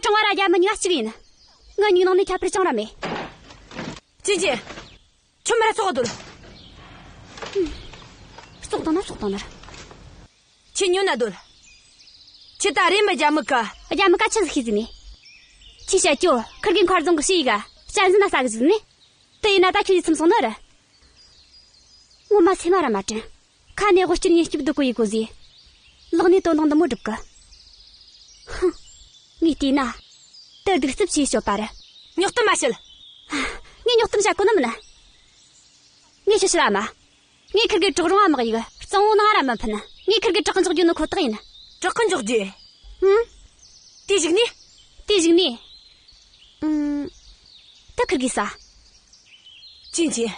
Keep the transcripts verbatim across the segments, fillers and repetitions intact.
གྲང་བ་ར་རྒྱ་མི་གཉིས་ཀ་གཅིག་ཡིན། ངའི་མྱིག་ནང་ནས་ཁྱད་པར་ཅང་ར་མེད། ཅིན་ཅིན། ཁྱོད་མི་ར་ཙོག་སྡོད། ཙོག་བཏང་ན་ཙོག་བཏང་ན་ར། ཁྱེད་ཉོན་ན་སྡོད། ཁྱེད་ད་རེས་མི་རྒྱ་མི་ཀ་རྒྱ་མི་ཀ་ཆི་ཟིག་ཤེས་ཟིན་ནི། ཁྱེད་བཤད་རྒྱུ་ཁིར་གི་མཁར་རྫོང་གི་ཕྱི་ཡི་ག་གཅན་གཟན་ན་ཟ་གི་ཟིན་ནི། དེ་ཡིན་ན་ད་ཁྱོད་ཡིད་ཚིམ་སོང་ནི་རེད། ངོ་མ་སེམས་མ་ར་མ་དྲན། ཁ་ནས་དབུ་སྐྱུར་ཉིན་སྐྱིབས་སྡུག་གོ་ཡི་གོ་ཟིག་ལག་ནས་དོན་དང་འདི་མོ་སྒྲུབ་གི། ཧུམ། ངས་བལྟས་ན། དེར་གདུག་རྩུབ་ཆེ་ཤོད་པ་རེད། ཉོག་གཏམ་མ་བཤད། ངས་ཉོག་གཏམ་བཤད་གོ་ནི་མིན། ངས་ཁྱོད་བཤད་ཨ་མ། ངས་ཁིར་གི་གྲོག་རོང་ཨ་མག་ཡིག་གཙང་བོ་ནང་ར་མི་ཕན། ངས་ཁིར་གི་བྲག་འཇོག་རྒྱུ་ནི་ཁོ་ཐག་ཡིན། བྲག་འཇོག་རྒྱུ། ཧུམ། དེ་གཞུག་ནས། དེ་གཞུག་ནས། ཨུམ། ད་ཁིར་གི་ས། ཅིན་ཅིན།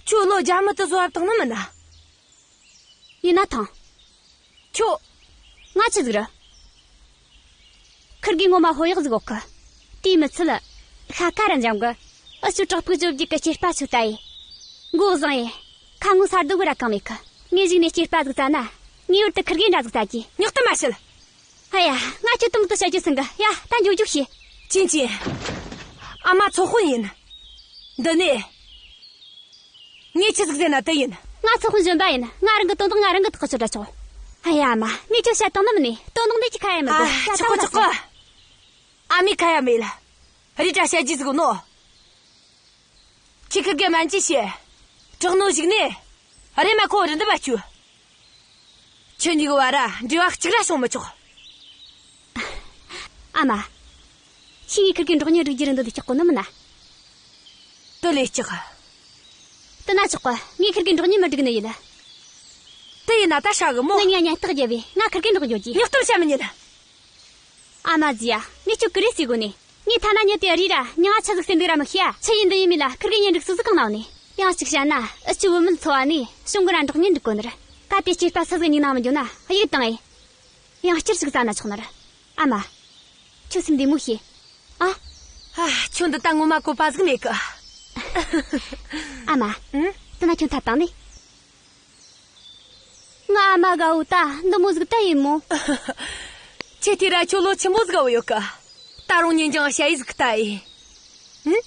ཁྱོད་ལོ་རྒྱ་མི་དུ་བཟོ་བ་བཏང་ནི་མིན་ན། ཡིན་ན་ཐང་། ཁྱོད། ང་ཆི་ཟིག་རེད། ཁིར་གི་ངོ་མ་ཧོ་ཡག་ཟིག་ཡོད་གི། དེའི་མི་ཚད། ཤ་ཁ་ར་འཇམ་གི། ཨུ་ཆུ་དྲག་པོའི་བཅོ་བརྒྱད་གི་སྐྱེས་པ་ཆུ་ལྟ་ཡི། མགོ་བཟང་ཡི། ཁ་ངོ་ས་རྡོ་གི་ར་གང་མེད་གི། ངའི་གཞུག་ནས་སྐྱེས་པ་ཟིག་བཙལ་ན། ངེས་པར་དུ་ཁིར་གི་འདྲ་ཟིག་བཙལ་གི། ཉོག་གཏམ་མ་བཤད། ཨ་ཡ། ང་ཁྱོད་དུ་མོ་དུ་བཤད་རྒྱུ་སེང་གི། ཡ། ད་འགྱོ་རྒྱུ་ཤི། ཅིན་ཅིན། ཨ་མ་ཚོ་དཔོན་ཡིན། འདི་ནས། ངས་ཆི་ཟིག་ཟེར་ན་དེ་ཡིན། ང་ཚོ་དཔོན་གཞོན་པ་ཡིན། ང་རང་གི་དོན་དག་ང་རང་གི་ཐག་ཆོད་ར་ཆོག་ཨ་ཡ་མ། ངས་ཁྱོད་བཤད་བཏང་ནི་མིན་ནི། དོན་དག་འདི་ཅི་ཁ་ཡ་མི་འདུག་ཨ། ཡ། ཆོག་གི་ཆོག་གི། ཨ་མའི་ཁ་ཡ་མེད་ལ། རི་བཀྲ་བཤད་རྒྱུ་ཟིག་ནོ། ཁྱི་ཁིར་གི་སྨན་གྱིས་བཤད། དྲག་ནོ་ཞིག་ནས། རེ་མ་ཁོ་རི་འདི་བ་བཅུ། ཁྱོད་གཉིས་ཀྱི་བར་ར་འབྲེལ་བ་གཅིག་ར་བྱུང་མི་ཆོག་ཨ་མ། ཁྱེད་གཉིས་ཁིར་གི་འགྲོགས་ཉེ་སྒྲིག་རྒྱུ་རེད་འདོད་དུ་སྐྱག་གོ་ནི་མིན་ན། དེ་ལས་སྐྱག་དེ་ན་ཆོག་གི། ངས་ཁིར་གི་འགྲོགས་ཉེ་མི་སྒྲིག་ནི་ཡིན། དེ་ཡིན་ན་ད་ཧྲ་གི་མོ། ངའི་ཉ་ཉ་སྟག་རྒྱབ་བས་ང་ཁིར་གི་འགྲོགས་འགྱོ་རྒྱུ། ཉོག་གཏམ་བཤད་མི་ཉན། ཨ་མ་ཟི་ཡ། ངས་ཁྱོད་ཀི་རེ་སི་གོ་ནི། ངས་ཐ་ན་ཉི་དེ་རི་ར་མྱིང་ང་ཆི་ཟིག་སེམས་པའི་ར་མི་ཤེས་ཡ། ཆི་ཡིན་འདི་ཡིན་མིན་ལ་ཁིར་གི་ཉེ་འགྲིག་སུ་ཟིག་གང་ན་ནི། ཡང་གཅིག་བཤད་ན་ཨུ་ཆུ་བུད་མེད་འཚོ་བ་ནི་གཞུང་གི་ར་འགྲོགས་ཉེ་འགྲིག་གོ་ནི་ར། གལ་ཏེ་སྐྱེས་པ་སུ་ཟིག་ཉིན་ན་མི་འགྱོ་ན་གཡུག་བཏང་ཨེ། ཡང་སྐྱུར་ཞིག་བཙལ་ན་ཆོག་ནི་ར། ཨ་མ། ཁྱོད་སེམས་བདེ་མོ་བྱོས། ཨ། ཨ། ཁྱོད་འདི་ལྟ་ངོ་མ་བཀོད་པ་ཟིག་མེད་གི། ཨ་མ། ཨང་། དེ་ན་ཁྱོད་ཐད་བཏང་ནི། ང་ཨ་མ་དགའ་བོ་ད་འདི་མོ་ཟིག་ད་ཡིན་མོ། ཁྱེད་དེ་ར་ཁྱོད་ལོ་ཆེན་པོ་ཟིག་ག་བུད་ཡོད་གི། ད་རུང་ཉིན་ཅང་ཞ་ཡི་ཟིག་ལྟ་ཡི། ཨང་།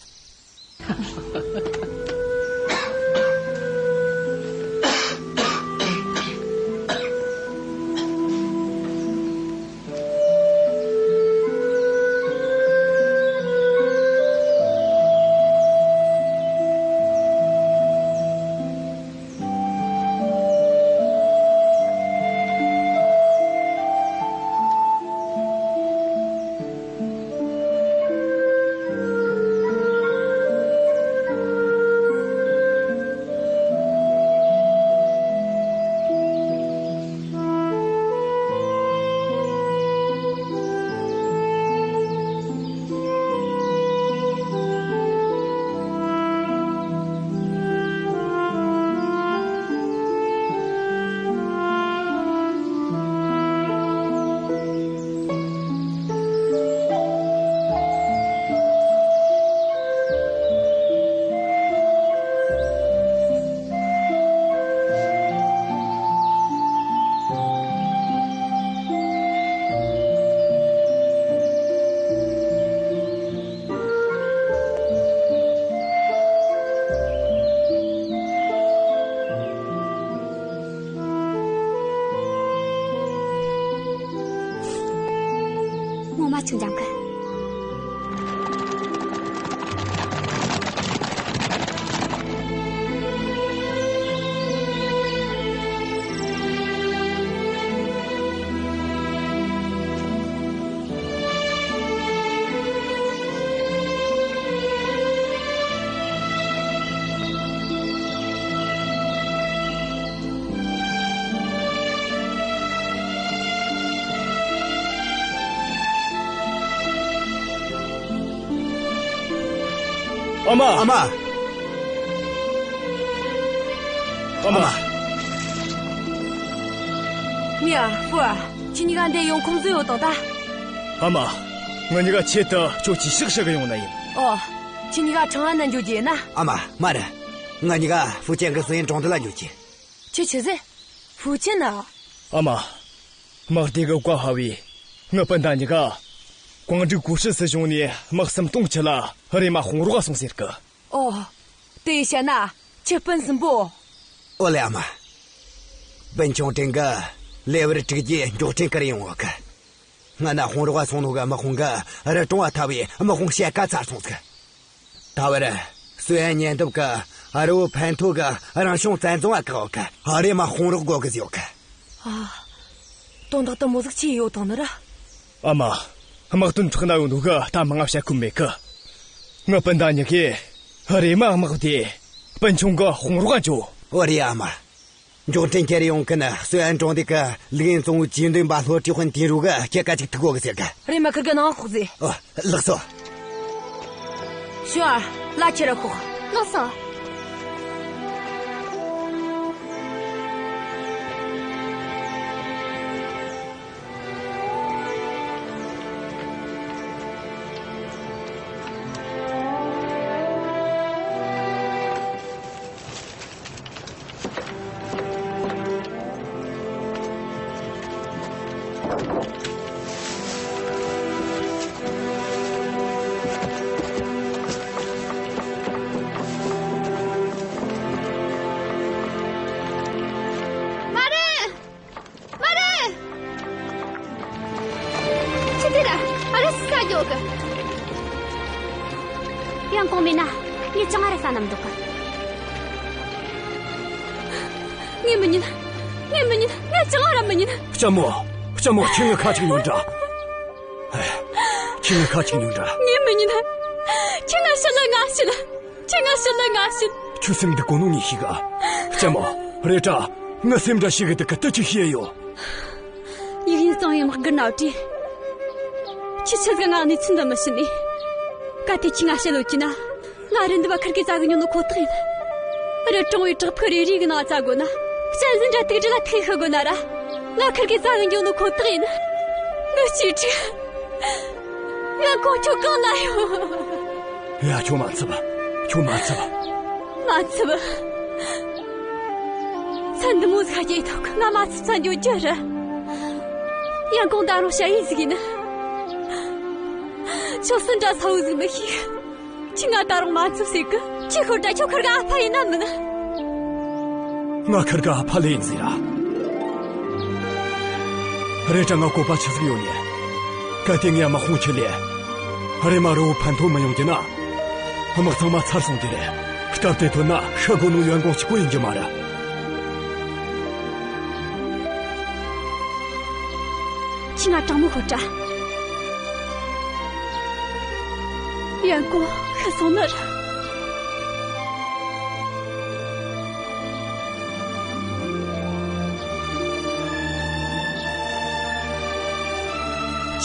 ངོ་མ་ཆུང་འཇམ་གི། ཨ་མ། ཨ་མ། ཨ་མ། ཨ་མ། མི་ཨ་ཧྥུ་ཨ། ཁྱེད་གཉིས་ཀ་འདི་ཡོང་ཁོམ་བཟོས་ཡོད་དང་ད། ཨ་མ། ང་གཉིས་ཀ་ཆེད་དུ་ཁྱོད་ཀྱི་ཕྱག་བྱ་གི་ཡོང་ན་ཡིན། ཨོ། ཁྱེད་གཉིས་ཀ་ཁྲང་ཨན་ན་འགྱོ་རྒྱུ་ཡིན་ན། ཨ་མ། མ་རེད། ང་གཉིས་ཀ་ཧྥུ་ཅན་གི་སི་ཡན་གྲོང་རྡལ་ལ་འགྱོ་རྒྱུ། ཁྱོད་ཆི་ཟེར། ཧྥུ་ཅན་ན། ཨ་མ། དམག་སྡེ་གི་བཀའ་ཕབ་བས། ངའི་སྤུན་ཟླ་གཉིས་ཀ་ ཀོང་ཀྲིག་གོ་ཧྲི་སྲིད་གཞུང་ནས་དམག་སུམ་སྟོང་ཁྲི་ལ་རེམ་མ་དཔུང་རོགས་སོང་ཟེར་གི། ཨོ། དེ་ཡི་བཤད་ན་ཁྱི་སྤུན་གསུམ་པོ། ཨོ་ལེ་ཨ་མ། སྤུན་ཆུང་ཀྲིན་གི་ལེ་བར་དྲུག་རྒྱའི་མགྱོགས་འཕྲིན་བསྐུར་ཡོང་བ་གི། སྔ་ན་དཔུང་རོགས་སོང་ནོ་གི་དམག་དཔུང་གི་རི་གྲོང་བ་ཐ་བའི་དམག་དཔུང་ཕྱེད་ཀ་ཚར་སོང་ཟིག། ད་བར་སུའེ་ཉེ་འདབས་གི་རི་བོ་ཕན་ཐོ་གི་རང་བྱུང་བཙན་རྫོང་བ་བཀག་གི་རེམ་མ་དཔུང་རོགས་དགོས་གི་ཟེར་གི། ཨ། དོན་དག་དེ་མོ་ཟིག་ཆི་ཡོད་དང་ནི་ར། ཨ་མ། དམག་དོན་ཁྲག་ན་ཡོད་ནོ་གི་ད་མང་ང་བཤད་ཁུམ་མེད་གི། ངི་སྤུན་ཟླ་གཉིས་གིས་རེམ་མ་དམག་དེ་སྤུན་ཆུང་གི་དཔུང་རོགས་འཇོག། ཨོ་རེད་ཨ་མ། མགྱོགས་འཕྲིན་ཁྱེར་ཡོང་མཁན་སུའེ་གྲོང་སྡེ་གི་ལིའུ་ཡིན་ཙུང་བའི་ཇུས་འདོན་པ་ལྷོ་ཁྲི་དཔོན་དིན་རུ་གི་ཁྱེད་ཀ་ཅིག་ཐུག་གོ་གི་ཟེར་གི། རེམ་མ་ཁིར་གི་ནང་ཤོག་ཟེར། ཨོ། ལགས་སོ། ཞུ་ཨ། ལ་ཁྱེར་ར་ཤོག། ལགས་སོ། མ་རེད། མ་རེད། ཁྱི་དེ་ར་ཨ་ར་སི་ས་འཇོག་གི། ཡང་གོང་མེད་ན་ངས་ཅང་ཨ་ར་ས་ནམ་འདུག་གི། ངས་མི་ཉན། ངས་མི་ཉན། ངས་ཅང་ཨ་ར་མི་ཉན། ལྕམ་མོ། ལྕམ་མོ། ཁྱེད་ངའི་ཁ་ཅིག་ཉོན་དྲ། ཁྱེད་ངའི་ཁ་ཅིག་ཉོན་དྲ། ངས་མི་ཉན། ཁྱེད་ང་ཤི་ལ་ང་ཤི་ལ། ཁྱེད་ང་ཤི་ལ་ང་ཤི། ཁྱོད་སེམས་སྡུག་གོ་ནོ་ངས་ཤེས་གི། ལྕམ་མོ། རེད་དྲ། ངའི་སེམས་འདྲ་ཤེས་གི་འདུག་གི། དེ་ཅི་ཤེས་ཡོད། ཡིག་ཡིན་གཙང་ཡིན་དམག་སྒར་ན་བྲིས། ཁྱེད་ཆི་ཟིག་ང་གནས་ཚུལ་འདི་མི་ཤེས་ནི། གལ་ཏེ་ཁྱེད་ང་བཤད་ལོ་གྱི་ན། ང་རི་འདི་བ་ཁིར་གི་ཙ་གི་ཉོ་ནོ་ཁོ་ཐག་ཡིན། རི་གྲོང་བའི་བྲག་ཕུག་རེ་རེ་གི་ནང་ཙ་དགོ་ན། བཤད་ཟིན་འདྲ་ཏིག་ཏིག་ལ་ཐུག་ཤི་དགོ་ན་ར། ང་ཁིར་གི་ཙ་གི་ཉོ་ནོ་ཁོ་ཐག་ཡིན། འདི་ཅི་ཁྲི། ཡང་ཁོང་ཁྱོད་གང་ན་ཡོད། ཡ། ཁྱོད་མ་འཚུབ། ཁྱོད་མ་འཚུབ། མ་འཚུབ། ཚན་འདི་མོ་ཟིག་ཧ་སྐྱེས་ཐོག་ང་མ་འཚུབ་ཚན་འགྱོ་རྒྱུ་རེད། ཡང་གོང་ད་རུང་ཞ་ཡི་ཟིག་ཡིན། ཆོག་སུ་འདྲ་ས་བོ་ཟིག་མི་ཤེས། ཁྱི་ང་ད་རུང་མ་འཚུབ་ཟེར་གི། ཁྱི་ཤོར་ད་ཁྱོད་ཁར་ག་ཨ་ཕ་ཡིན་ན་མིན། ང་ཁར་ག་ཨ་ཕ་ལེ་ཡིན་ཟེར་ར། རེད་དྲ་ང་བཀོད་པ་ཆི་ཟིག་ཡོད་ནི། གལ་ཏེ་ངས་དམག་དཔུང་ཁྲིད་ལས། རེམ་མ་རི་བོ་ཕན་ཐོ་མི་ཡོང་རྒྱུ་ན། དམག་ཚང་མ་ཚར་སོང་དེ་རེད། སྟབས་བདེ་ཐོན་ན་ཤི་དགོ་ནོ་ཡོན་གོང་གཅིག་པོ་ཡིན་རྒྱུ་མ་རེད། ཁྱི་ང་དྲང་མོ་ཤོད་དྲ། ཡོན་གོང་ཤི་སོང་ནི་རེད།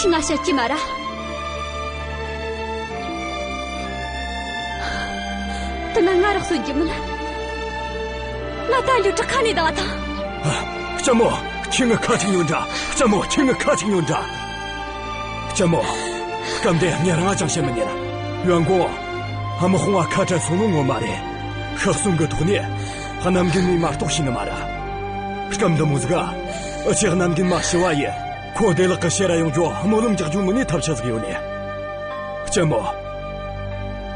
ཁྱི་ང་བཤད་ཀྱི་མ་ར། དེ་ན་ང་རག་སོ་རྒྱུ་མིན། ང་ད་འགྱོ་བྲག་ཁ་ནས་ལྡང་བ་དང་། ཨ། ལྕམ་མོ། ཁྱེད་ངའི་ཁ་ཅིག་ཉོན་དྲ། ལྕམ་མོ། ཁྱེད་ངའི་ཁ་ཅིག་ཉོན་དྲ། ལྕམ་མོ། སྐབས་འདི་ངས་རང་ཅང་བཤད་མི་ཉན། ཡོན་གོང་། དམག་དཔུང་བ་ཁ་བྲལ་སོང་ནོ་ངོ་མ་རེད། ཤི་གསོན་གི་ཐོག་ནས་གནམ་རྒན་མས་མ་གཏོགས་ཤེས་ནི་མ་རེད། སྐབས་འདི་མོ་ཟིག་ག་འུ་ཆོས་གནམ་རྒན་མ་ཤི་བ་ཡིན། ཁོ་བདེ་ལེགས་ཀྱི་ཕྱིར་ར་ཡོང་རྒྱུ་སྨོན་ལམ་རྒྱག་རྒྱུ་མིན་ནི་ཐབས་ཆག་ཟིག་ཡོད་ནི། ལྕམ་མོ།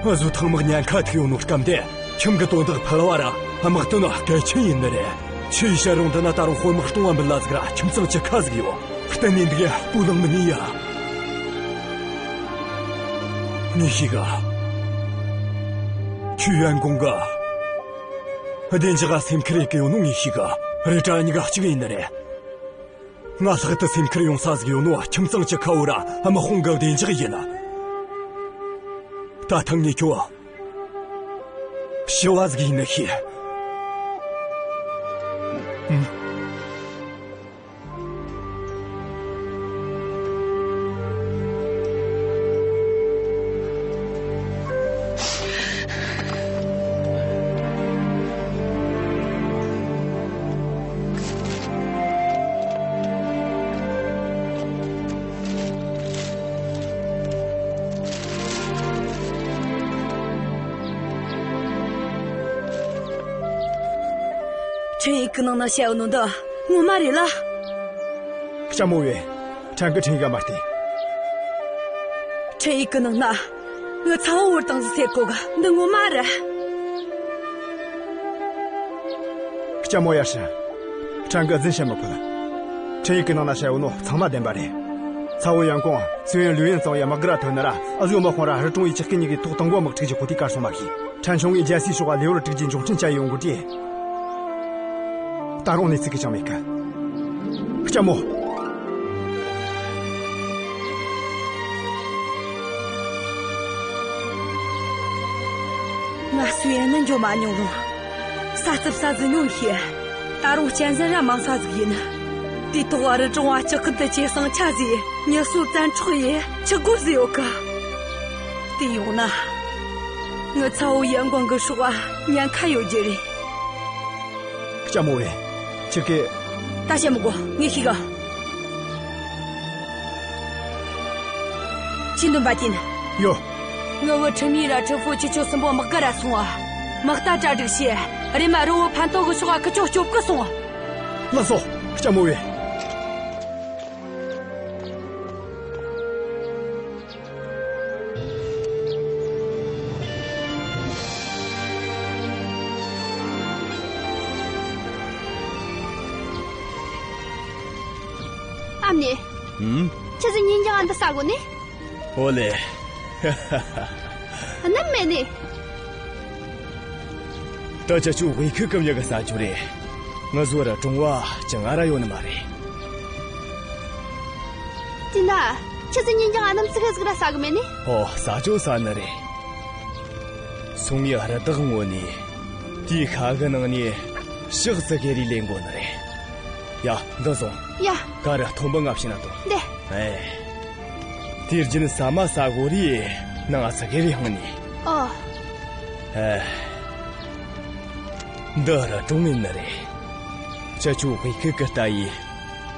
འུ་ཟོ་ཐང་དམག་ཉེན་ཁ་ཐུག་ཡོད་ནོ་སྐབས་འདི་ཁྱིམ་གྱི་དོན་དག་ཕལ་བ་ར་དམག་དོན་གལ་ཆེན་ཡིན་ནི་རེད། ཆི་ཡི་བཤད་རུང་འདི་ན་ད་རུང་དཔོན་དམག་སྟོང་བ་འབུལ་ལ་ཟིག་ར་ཁྱིམ་ཚང་བཅུ་ཁ་ཟིག་ཡོད། གཏན་ནས་འདི་ག་སྤུ་ལངས་མི་ཉན་ཡ། ངས་ཤེས་ག། ཁྱོས་ཡོན་གོང་ག་བདེ་འཇགས་སེམས་ཁུར་ཡེད་གི་ཡོད་ནོ་ངས་ཤེས་ག། རེད་དྲ་གཉིས་ཀ་གཅིག་ཡིན་ནི་རེད། ང་ལྷག་ཏུ་སེམས་ཁུར་ཡོང་ས་ཟིག་ཡོད་ནོ་ཁྱིམ་ཚང་བཅུ་ཁ་བོ་ར་དམག་དཔུང་གི་བདེ་འཇགས་ཡིན། ད་ཐེངས་ངས་ཁྱོད་ཞི་བ་ཟིག་ཡིན་ནི་ཤེས། ཁྲིན་ཡིག་གི་ནང་ན་བཤད་ཡོད་ནོ་འདི་ངོ་མ་རེད་ལ། ལྕམ་མོ་ཡིན། ཕྲན་གྱིས་ཁྲིན་ཡིག་ག་མ་བལྟས། འཕྲིན་ཡིག་གི་ནང་ན་ངའི་ཚ་བོ་བུད་བཏང་ཟིག་ཟེར་གོ་གི། འདི་ངོ་མ་རེད། ལྕམ་མོ་ཡར་ཞུ། ཕྲན་གྱིས་རྫུན་བཤད་མི་ཕོད། འཕྲིན་ཡིག་གི་ནང་ན་བཤད་ཡོད་ནོ་ཚང་མ་བདེན་པ་རེད། ཚ་བོ་ཡང་ཀོང་སུའེ་ཡན་ལུའུ་ཡན་གཙང་བོའི་དམག་སྒར་ཐོན་ནི་ར། ཨ་ཟུའི་དམག་དཔུང་ར་ཧ་རི་ཀྲུང་ཡི་ཆག་སྐད་གཉིས་ཀྱི་ཐོག་དང་པོ་དམག་འཁྲུག་གི་གོ་ཐོས་གར་སོང་མ་ཤེས། ཕྲན་ཆུང་ངུའི་རྒྱལ་སྲས་ཤོག་ག་ལེའུ་རུ་དྲུག་རྗེས་འབྱུང་འཕྲིན་བཅར་ཡོང་གི་དེ། ད་རུང་གནས་ཚུལ་གི་ཅང་མེད་གི། ལྕམ་མོ། ང་སུའེ་ཡན་ནི་འགྱོ་མ་མྱོང་རུང་། ས་རྩུབ་ས་ཟིག་མྱོང་ཤེས། ད་རུང་གཅན་གཟན་ར་མང་ས་ཟིག་ཡིན། དེའི་ཐོག་ཨ་རི་ཀྲུང་བ་ལྕགས་ཁུ་འདི་ཆེ་ཟིང་ཆ་ཟིག་ངལ་གསོ་བཙན་འཕྲོག་ཡེ་ཆི་དགོས་ཟིག་ཡོད་གི། དེ་ཡོང་ན། ངའི་ཚ་བོ་ཡན་ཀོང་གི་སྲོག་ཉེན་ཁ་ཡོད་རྒྱུ་རེད། ལྕམ་མོ་བས། ཁྱེད་ཀྱིས། ད་བཤད་མི་དགོས། ངས་ཤེས་གི། ཁྱེད་འདོན་པ་ཅིན། ཡོད། ངའི་བུ་ཁྲི་མི་ར་ཁྲི་ཧྥུ་ཁྱེད་ཆོ་གསུམ་པོ་དམག་སྒར་ར་སོང་ང་། དམག་རྟ་གྲ་སྒྲིག་བྱས། རེམ་མ་རི་བོ་ཕན་ཐོ་གི་ཕྱོགས་ཁུ་ཆོ་སྐྱོབ་གི་སོང་། ལགས་སོ། ལྕམ་མོ་བས། ཨ་མྱེས། ཨུམ། ཁྱེད་ཚོས་ཉིན་རྒྱང་ང་འདི་ཟ་གོ་ནི། ཨོ་ལེ། ནམ་མེད་ནི། ད་ཁྱེད་ཆོ་དབུས་ཁུལ་གི་མྱི་གིས་ཟ་རྒྱུ་རེད། ང་ཚོ་ར་གྲོང་བ་ཅང་ར་ཡོད་ནི་མ་རེད། དེ་ན། ཁྱེད་ཚོས་ཉིན་རྒྱང་ང་ནམ་ཙི་གེ་ཟིག་ར་ཟ་གི་མེད་ནི། ཨོ། ཟ་རྒྱུ་ཟ་ནི་རེད། སོང་ངས་རི་དྭགས་ངོ་ནས། དེའི་ཁ་གི་ནང་ནས་ཕྱག་ཙི་གེ་རེ་ལེན་དགོས་ནི་རེད། ཡ། འདི་བཟུང་། ཡ། ག་རེ་མཐོན་པོ་ང་བྱིན་ན་ཐོངས། འདི། ཨེ། དེ་རྒྱུན་ཟ་མ་ཟ་གོ་རེ་ནང་ཙི་གེ་རེ་འཕངས་ནས། ཨོ། ཨེ། འདི་ར་གྲོང་ཡིན་ནི་རེད། ཁྱེད་ཆོ་དབུས་ཁུལ་གི་ལྟ་ཡི།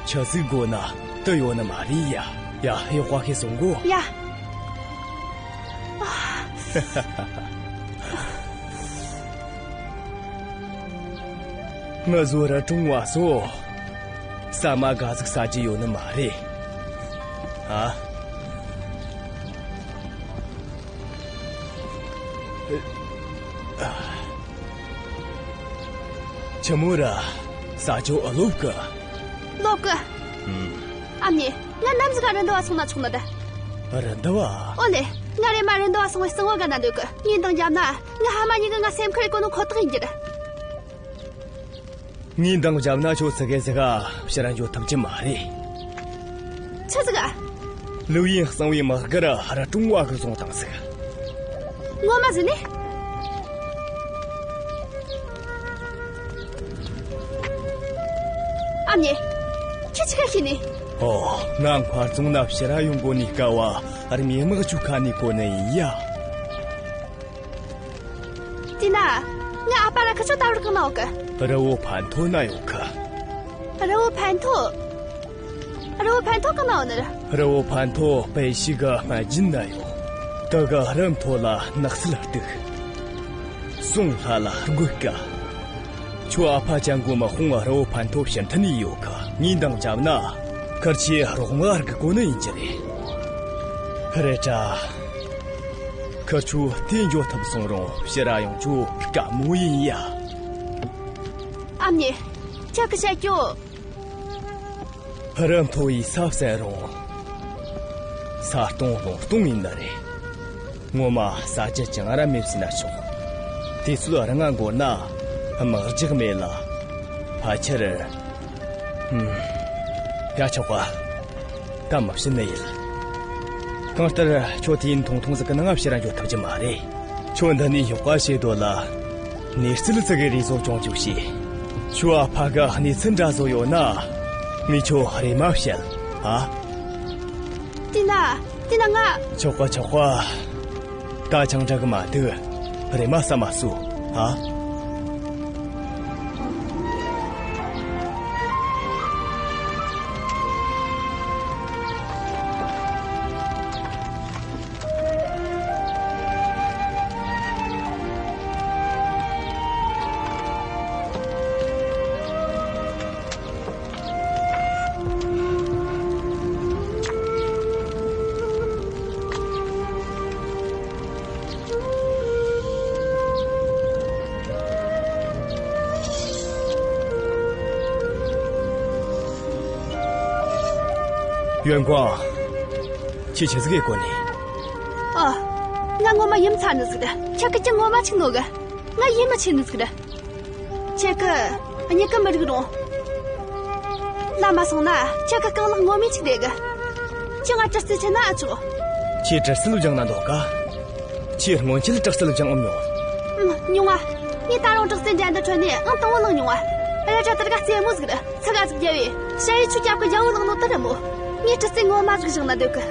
ཆི་ཟིག་དགོས་ན་དེ་ཡོད་ནི་མ་རེད་ཡ། ཡ། ཡག་པ་ཤེས་སོང་གོ། ཡ། ང་ཚོ་ར་གྲོང་བ་སོ། ཟ་མ་ག་ཟིག་ཟ་རྒྱུ་ཡོད་ནི་མ་རེད། ཨ། ཆི་མོ་ར། ཟ་རྒྱུ་ཨེ་ལོབ་གི། ལོབ་གི། ཨུམ། ཨ་མྱེས། ང་ནམ་ཟིག་ག་རི་འདབས་བ་སོང་ན་ཆོག་ནི་རེད། རི་འདབས་བ། ཨོ་ལེ། ང་རེམ་མ་རི་འདབས་བ་སོང་བའི་སང་བོ་ག་ན་འདོད་གི། ངས་འདང་བརྒྱབ་ན། ངའི་ཕ་མ་གཉིས་ཀྱིས་ང་སེམས་ཁུར་གོ་ནོ་ཁོ་ཐག་ཡིན་རྒྱུ་རེད། ངས་འདང་བརྒྱབ་ན་ཁྱོད་ཙི་གེ་ཟིག་ག་ཕྱིར་འགྱོ་ཐུབ་རྒྱུ་མ་རེད། ཆི་ཟིག་ག། ལིའུ་ཡིན་གཙང་བོའི་དམག་སྒར་ར་གྲོང་བ་གིས་བཟུང་བཏང་ཟིག། ངོ་མ་ཟེར་ནི། ཨ་མྱེས། ཁྱེད་ཆི་ག་ཤེས་ནི། ཨོ། ང་མཁར་རྫོང་ན་ཕྱིར་ཡོང་གོ་ནི་སྐབས་རྨས་དམག་ཆོའི་ཁ་ནས་གོ་ནི་ཡིན་ཡ། དེ་ན། ངའི་ཨ་ཕ་ར་ཁུ་ཆོ་ད་བར་གང་ན་ཡོད་གི། རི་བོ་ཕན་ཐོ་ན་ཡོད་གི། རི་བོ་ཕན་ཐོ། རི་བོ་ཕན་ཐོ་གང་ན་ཡོད་ནི་རེད། རི་བོ་ཕན་ཐོ་པེ་ཤི་གི་སྨད་རྒྱུད་ན་ཡོད། དེ་གི་རི་མཐོ་ལ་ནགས་ཚལ་སྟུག། སོང་ལྷ་ལ་རྒོད་གི། ཁྱོའི་ཨ་ཕ་ཅན་གོ་མི་ཧོང་རི་བོ་ཕན་ཐོ་ཕྱིར་འཐེན་ནས་ཡོད་གི། ངས་འདང་བརྒྱབ་ན། ཁིར་ཆོའི་རོགས་དམག་གིས་གོ་ནི་ཡིན་རྒྱུ་རེད། རེད་དྲ། ཁིར་ཆོ་དེ་འགྱོ་ཐུབ་སོང་རུང་ཕྱིར་ཡོང་རྒྱུ་དཀའ་མོ་ཡིན་ཡ། ཨ་མྱེས། ཁྱེད་ཀྱིས་བཤད་རྒྱུ། རི་མཐོ་བའི་ས་བསལ་རུང་། ས་སྟོང་ལུང་སྟོང་ཡིན་ནི་རེད། ངོ་མ་ཟ་རྒྱུ་ཅང་ར་མེད་ཟེར་ན་ཆོག། དུས་ཚོད་རིང་ང་འགོར་ན་དམག་རྒྱག་མེད་ལ། ཕལ་ཆེར། ཧུམ། ཡ། ཆོག་ག། ད་མི་བཤད་ནི་ཡིན། གང་ལྟར་ཁྱོད་དུས་ཡུན་ཐུང་ཐུང་ཟིག་གི་ནང་ཕྱིར་འགྱོ་ཐུབ་རྒྱུ་མ་རེད། ཁྱོད་འདི་ནས་ཡག་པ་བྱེད་དོ་ལ། གནས་ཚུལ་ཙི་གེ་རེ་བཟོ་སྐྱོང་རྒྱུ་བྱོས། ཁྱོའི་ཨ་ཕ་གི་གནས་ཚུལ་འདྲ་བཟོ་ཡོད་ན། ངས་ཁྱོད་རེམ་མ་བཤད། ཨ། དེ་ན། དེ་ན་ང་། ཆོག་ག། ཆོག་ག། ད་ཅང་འདྲ་གི་མ་འདུག། རེམ་མ་ཟ་མ་ཟོས། ཨ། ཡོན་ཀོང་། ཁྱེད་ཆི་ཟིག་གི་གོ་ནི། ཨ། ང་ངོ་མ་ཡིད་ཚ་ནི་ཟིག་རེད། ཁྱེད་ཀྱི་ཅི་ངོ་མ་ཆིག་ནོ་གི། ང་ཡིད་མི་ཆེས་ནི་ཟིག་རེད། ཁྱེད་ཀྱི་མྱིག་གི་མི་རིག་རུང་། ལ་མ་སོང་ན་ཁྱེད་ཀྱི་རྐང་ལག་ངོ་མའི་ཆིག་རེད་གི། ཁྱེད་ང་གྲི་རྩལ་ཆེ་ན་ཨ་ཆོག་ཁྱེད་གྲི་རྩལ་སྦྱང་ན་འདོག་ག་ཁྱེད་སྔོན་ཆད་གྲི་རྩལ་སྦྱང་ངམ་མྱོང་། ཨུམ། མྱོང་ང་། ངས་ད་རུང་གྲི་རྩལ་འགྲན་བསྡུར་ཁྲོད་ནས་ཨང་དང་པོ་བླངས་མྱོང་ང་། ར་ཏྲ་དར་ག་རྩེད་མོ་ཟིག་རེད། ཚ་ག་ཟིག་རྒྱབ་བས་ཞ་ཡི་ཆུ་རྒྱབ་གི་རྒྱ་བོ་བླངས་ནོ་དེ་རེད་མོ། ངས་གྲི་རྩལ་ངོ་མ་ཟིག་སྦྱང་ན་འདོད་གི།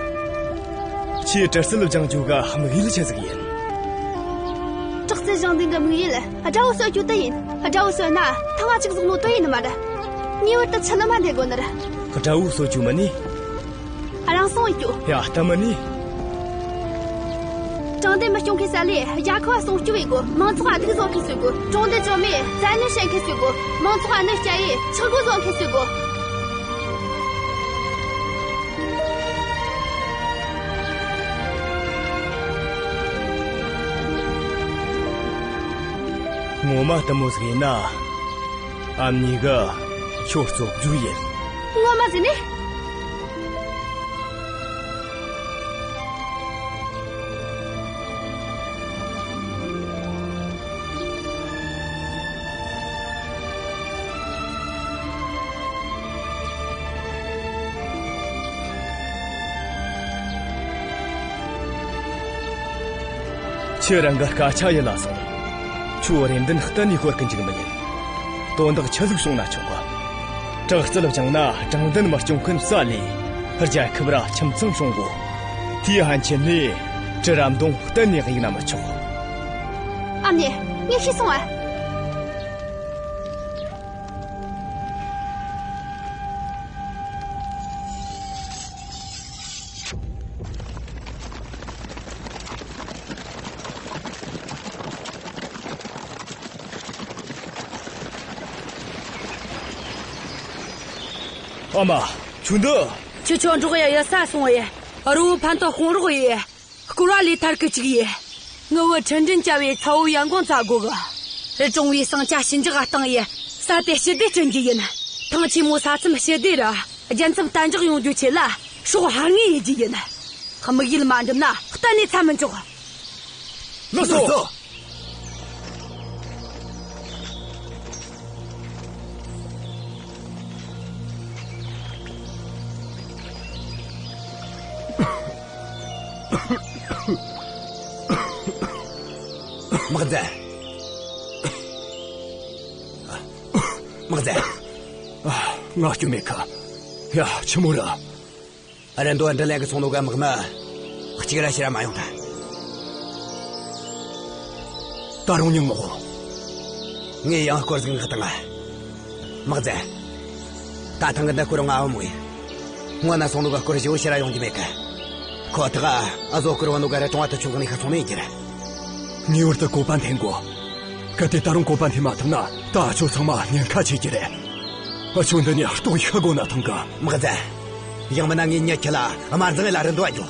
ཁྱེད་གྲི་རྩལ་སྦྱང་རྒྱུ་གི་དམིགས་ཡུལ་ཆི་ཟིག་ཡིན། གྲི་རྩལ་སྦྱང་དུས་ཀྱི་དམིགས་ཡུལ་དགྲ་བོ་གསོད་རྒྱུ་དེ་ཡིན། དགྲ་བོ་གསོད་ན་ཐང་ང་གཅིག་བཟུང་ནོ་དོན་ཡིན་ནི་མ་རེད། ངེས་པར་དུ་ཆུ་ལམ་མ་འདེད་དགོས་ནི་རེད། དགྲ་བོ་གསོད་རྒྱུ་མིན་ནི། རང་སྲུང་བྱེད་རྒྱུ། ཡ། ལྟ་མིན་ནི། དྲང་བདེན་མི་སྐྱོང་མཁན་ས་ལས་རྒྱལ་ཁབ་སྲུང་སྐྱོབ་བྱེད་དགོས། མང་ཚོགས་ལ་སྡུག་བཟོ་མཁན་གསོད་དགོས། དྲང་བདེན་བཅོས་མས་བཙན་གནོན་བྱེད་མཁན་གསོད་དགོས། མང་ཚོགས་ལ་གནོད་སྐྱེལ་ཡས་ཆག་སྒོ་བཟོ་མཁན་གསོད་དགོས། ངོ་མ་ལྟད་མོ་ཟིག་ཡིན་ན། ཨ་མྱེས་གི་ཁྱོད་རྩོག་རྒྱུ་ཡིན། ངོ་མ་ཟིག་ནི། ཁྱེད་རང་གི་སྐད་ཆ་ཡིད་ལ་སོང་། ཁྱོད་རེ་འདུན་གཏན་ནས་ཤོར་གི་འཇུག་མི་ཉན། དོན་དག་ཆི་ཟིག་བྱུང་ན་ཆོག་གི། དྲག་རྩལ་སྦྱངས་ན་དྲང་བདེན་མི་སྐྱོང་མཁན་ས་ལས་རྒྱལ་ཁབ་ར་ཁྱིམ་ཚང་སྲུང་དགོས། དེའི་ཕན་ཆད་ནས་དྲི་རབ་མདུང་གཏན་ནས་གཡུག་ན་མི་ཆོག་ཨ་མྱེས། ངས་ཤེས་སོང་ཨ། ཨ་མ། ཁྱོད་འདི། ཁྱེད་ཆོ་འགྲོགས་ཡ་ཡ་ས་སོང་ཡ། རི་བོ་ཕན་ཐོགས་དཔུང་རོགས་ཡ། སྐོར་བ་ལས་ཐར་གི་ཅིག་ཡིན། ངའི་བུ་ཁྲི་འབྲིང་བཅའ་བའི་ཚ་བོ་ཡན་གོང་བཙལ་དགོས་གི། རི་གྲོང་བའི་ཟིང་ཆ་ཞི་འཇགས་བཏང་ཡི། ས་དེ་ཞི་བདེ་བསྐྲུན་རྒྱུ་ཡིན། ཐང་ཆེན་མོ་ས་མཚམས་ཞི་བདེ་ར་རྒྱལ་མཚམས་གཏན་འཇགས་ཡོང་རྒྱུ་ཆེད་ལ་སྲོག་ཕངས་ངེས་ཡིན་རྒྱུ་ཡིན། དམིགས་ཡུལ་མ་འགྲུབ་ན་གཏན་ནས་འཚབ་མི་འཇུག་ལགས་སོ། དམག་མཛད། དམག་མཛད། ང་སྐྱོན་མེད་ཁ། ཡ། ཆི་མོ་ར། རི་མདོ་འདྲི་ལན་གི་སོང་ནོ་ག་དམག་མི་གཅིག་ར་ཕྱིར་ར་མ་ཡོང་ཐལ། ད་རུང་ཉུང་ངོ་། ངས་ཡང་སྐོར་ཟིག་མངགས་བཏང་ང་། དམག་མཛད། ད་ཐེངས་གི་འདི་སྐོར་ང་འོ་མོ་ཡིན། སྔོན་ན་སོང་ནོ་ག་སྐོར་བཞི་བོ་ཕྱིར་ར་ཡོང་རྒྱུ་མེད་གི། ཁོ་ཐག་ཨ་ཟོ་སྐོར་བ་ནོ་ག་རི་གྲོང་བ་དུ་ཆུ་འགག་ནས་ཤི་སོང་ནི་ཡིན་གྱི་རེད། ངེས་པར་དུ་བཀོད་པ་འཐེན་དགོས། གལ་ཏེ་ད་རུང་བཀོད་པ་འཐེན་མ་ཐུབ་ན་ད་ཨ་ཆོ་ཚང་མ་ཉེན་ཁ་ཆེ་གི་རེད། ཨ་ཆོ་འདི་ནས་ལྟོགས་ཤི་དགོས་ན་ཐང་གི། དམག་མཛད། ཡང་མིན་ན་ངས་མྱི་ཁྱི་ལ་དམར་འཛིང་ལ་རི་འདུ་བ་འཇོག་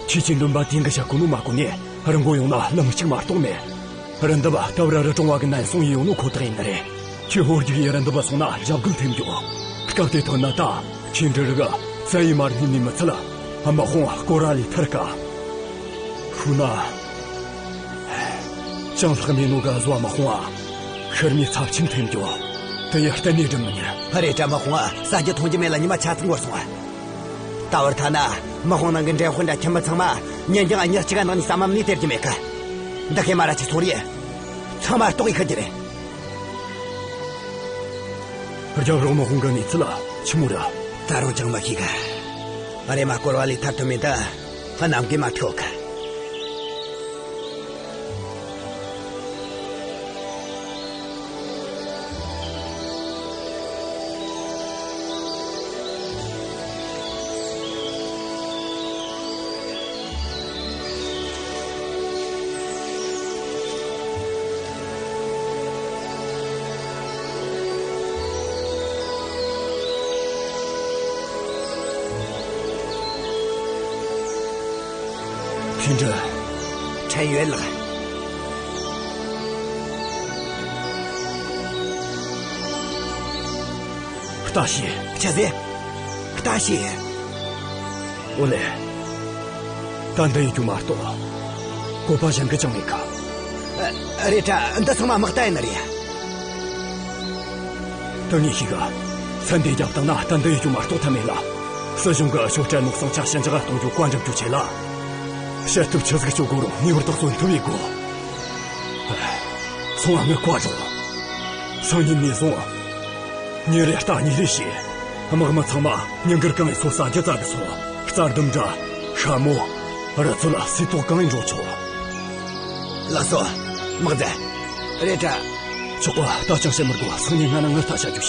ཁྱེད་ཀྱི་འདུན་པ་དེང་གི་ཞག་གོ་ནོ་མ་གོ་ནས་རི་མགོ་ཡོང་ན་ལམ་གཅིག་མ་གཏོགས་མེད། རི་འདབས་ལྟ་བུ་ར་རི་གྲོང་བ་གི་ནན་སོང་ཡི་ཡོང་ནོ་ཁོ་ཐག་ཡིན་ནི་རེད། ཁྱོད་ཧོར་རྒྱུག་ཡི་རི་འདབས་སོང་ན་འཇབ་རྒོལ་ཐེབས་འགྱོ། སྐབས་དེ་ཐོན་ན་ད་ཁྱེད་འདྲི་རི་ག་བཙན་ཡི་མར་ཉིན་ནས་མི་ཚད་ལ་དམག་དཔུང་སྐོར་ར་ལས་ཐར་དཀའ། ཤུ་ན། ཅང་ལྷག་མེད་ནོ་ག་བཟོ་བ་དམག་དཔུང་ཨ། ཤར་མའི་ཚབས་ཆེན་ཐེབས་འགྱོ། དེ་ཡི་གཏན་ནས་སྒྲུབ་མི་ཉན། ཧ་རེ་དྲ་དམག་དཔུང་ཨ་ས་རྒྱུ་མཐོང་རྒྱུ་མེད་ལ་ཉི་མ་ཆ་ཚང་འགོར་སོང་ཨ། ད་བར་ཐ་ན་དམག་དཔུང་ནང་གི་འདྲེན་དཔོན་འདྲ་ཁྱིམ་མི་ཚང་མ་ཉིན་རྒྱང་ཨ་ཉག་གཅིག་ག་ནང་ནས་ས་མམ་ནས་སྟེར་རྒྱུ་མེད་ཀི། འདི་ཁའི་མ་ར་ཆི་སོང་རེད། ཚང་མ་ལྟོགས་ཡི་ཁུར་རྒྱུ་རེད། རྒྱབ་རོགས་དམག་དཔུང་གི་གནས་ཚུལ་ལ་ཆི་མོ་ར། ད་རུང་ཅང་མ་ཤེས་གི། ཨ་རེ་མ་སྐོར་བ་ལས་ཐར་ཐུབ་མེད་ད། གནམ་གིས་མ་ཐུག་གི། ཕྱིན་དྲི། ཕྲན་ཡོད་ལགས། བལྟ་ཤིག་ཆི་ཟེ། བཀྲ་ཤིས། ཨོ་ལེ། ད་འདི་ཡིན་རྒྱུ་མ་གཏོགས། བཀོད་པ་གཞན་གི་ཅང་མེད་གི། ཨ། རེད་དྲ། འདི་ཚང་མ་དམག་རྟ་ཡིན་ནི་རེད། ད་ངས་ཤེས་གི། སན་དེ་རྒྱབ་བཏང་ན་ད་འདི་ཡིན་རྒྱུ་མ་གཏོགས་ཐབས་མེད་ལ། སྲིད་གཞུང་གི་ཆོ་སྤྲད་ནོ་ཟིང་ཆ་ཞི་འཇགས་གཏོང་རྒྱུ་བཀའ་འགྲུབ་རྒྱུ་ཆེ་ལ། བྱེད་ཐབས་ཆི་ཟིག་བཅོ་དགོས་རུང་ངེས་པར་དུ་བརྩོན་ཐུབ་ཡེད་དགོས། སོང་ང་ངས་བཀའ་དྲིན། སང་ཉིན་ནས་བཟུང་། ཉིན་རེ་རྟ་གཉིས་རེ་བྱས། དམག་མི་ཚང་མ་ཉིན་དཀར་གང་ཡིན་སོ་ཟ་རྒྱུ་བཙལ་གི་སོང་། རྩྭ་ལྡུམ་ར། ཤ་མོ། རུ་ཚོད། སིལ་ཏོག་གང་ཡིན་འགྲོ་ཆོག། ལགས་སོ། དམག་སྡེ། རེད་དྲ། ཆོག་གོ། ད་ཅང་བཤད་མི་དགོས། སང་ཉིན་ང་ན་ངར་ལྟ་བྱ་རྒྱུ་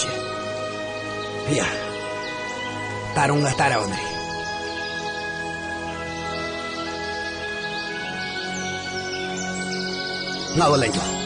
བྱེད། ཡ། ད་རུང་ང་ལྟ་ར་བ་ནི་རེད། ང་བུད་ལ་འགྱོ།